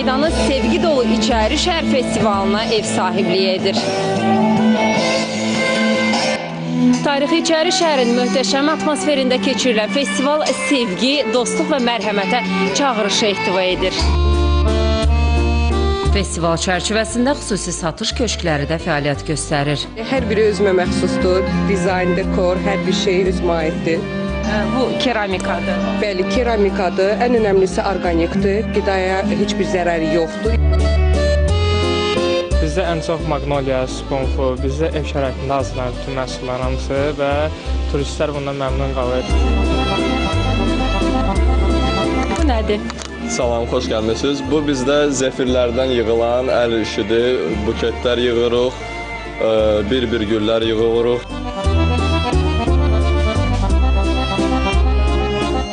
meydanı Sevgi Dolu İçəri Şəhər Festivalına ev sahibliyi edir. Tarixi İçəri şəhərin möhtəşəm atmosferində keçirilən festival sevgi, dostluq və mərhəmətə çağırışı ehtiva edir. Festival çərçivəsində xüsusi satış köşkləri də fəaliyyət göstərir. Hər biri özümə məxsusdur. Dizayn, dekor, hər bir şey özümə aiddir. Bu keramikadır. Bəli, keramikadır. Ən önəmlisi orqanikdir. Qidaya heç bir zərəri yoxdur. Bizdə ən çox Magnolia, Sponfu, bizdə ev şəraitində hazırlanan bütün məhsulların hamısı və turistlər bundan məmnun qalır. Bu nədir? Salam, xoş gəlmisiniz. Bu bizdə zefirlərdən yığılan əl işidir. Buketlər yığırıq, bir-bir güllər yığırıq.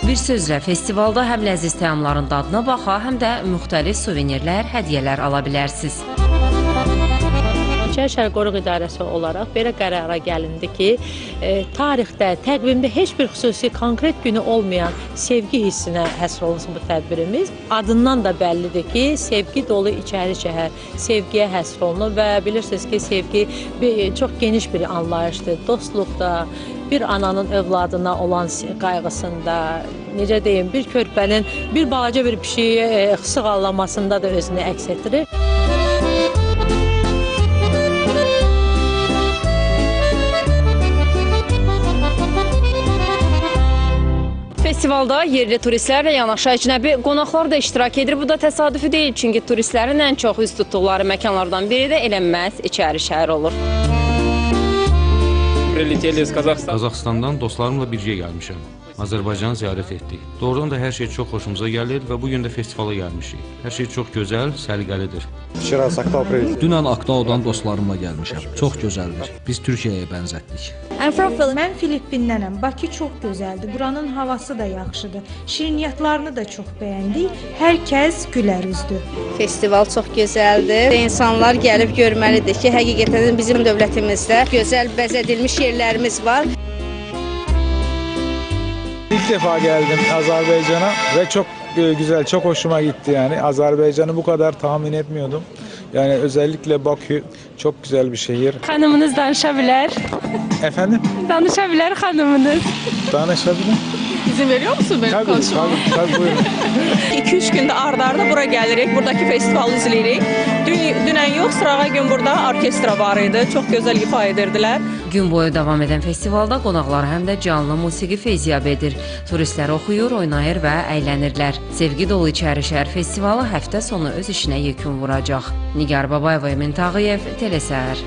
Bir sözlə festivalda həm ləziz təamların dadına baxa, həm də müxtəlif suvenirlər, hədiyyələr ala bilərsiniz. İçəri Şəhər Qoruq İdarəsi olaraq belə qərara gəlindi ki, tarixdə, təqvimdə heç bir xüsusi konkret günü olmayan sevgi hissinə həsr olunsun bu tədbirimiz. Adından da bəllidir ki, sevgi dolu içəri şəhər, sevgiyə həsr olunur və bilirsiniz ki, sevgi çox geniş bir anlayışdır. Dostluqda, bir ananın övladına olan qayğısında, necə deyim, bir körpənin bir balaca bir pişiyi sığallamasında da özünü əks etdirir. Festivalda yerli turistlərlə yanaşı əcnəbi qonaqlar da iştirak edir. Bu da təsadüfi deyil, çünki turistlərin ən çox üz tutduqları məkanlardan biri də elə məhz İçəri şəhər olur. Прилетели из Казахстана. Qazaxıstandan dostlarımla birgə gəlmişəm. Azərbaycanı ziyarət etdik. Doğrudan da hər şey çox xoşumuza gəlir və bu gün də festivala gəlmişik. Hər şey çox gözəl, səliqəlidir. Вчера с Актау прилетели. Dünən Aktaudan dostlarımla gəlmişəm. Çox gözəldir. Biz Türkiyəyə bənzətdik. Mən Filippindənəm. Bakı çox gözəldir. Buranın havası da yaxşıdır. Şirniyyatlarını da çox bəyəndik. Hər kəs gülər üzlü. Festival çox gözəldir. İnsanlar gəlib görməlidir ki, həqiqətən də bizim dövlətimizdə gözəl bəzədilmiş yerlərimiz var. İlk defa geldim Azerbaycan'a ve çok güzel, çok hoşuma gitti yani. Azerbaycan'ı bu kadar tahmin etmiyordum. Yani özellikle Bakü çok güzel bir şehir. Xanımınız danışa bilər. Efendim? Danışa bilər xanımınız. Danışabilir. İzin veriyor musun benim Tabii, konuşmama? tabii, tabii buyurun. 2-3 gündə ard-arda bura gəlirik, buradakı festivalı izləyirik. Dünən yox, sırağa gün burada orkestra var idi. Çox gözəl ifa edirdilər. Gün boyu davam edən festivalda qonaqlar həm də canlı musiqi feyziyab edir. Turistlər oxuyur, oynayır və əylənirlər. Sevgi Dolu İçəri Şəhər Festivalı həftə sonu öz işinə yekun vuracaq. Nigar Babayeva, Emin Tağıyev, Telesəhər.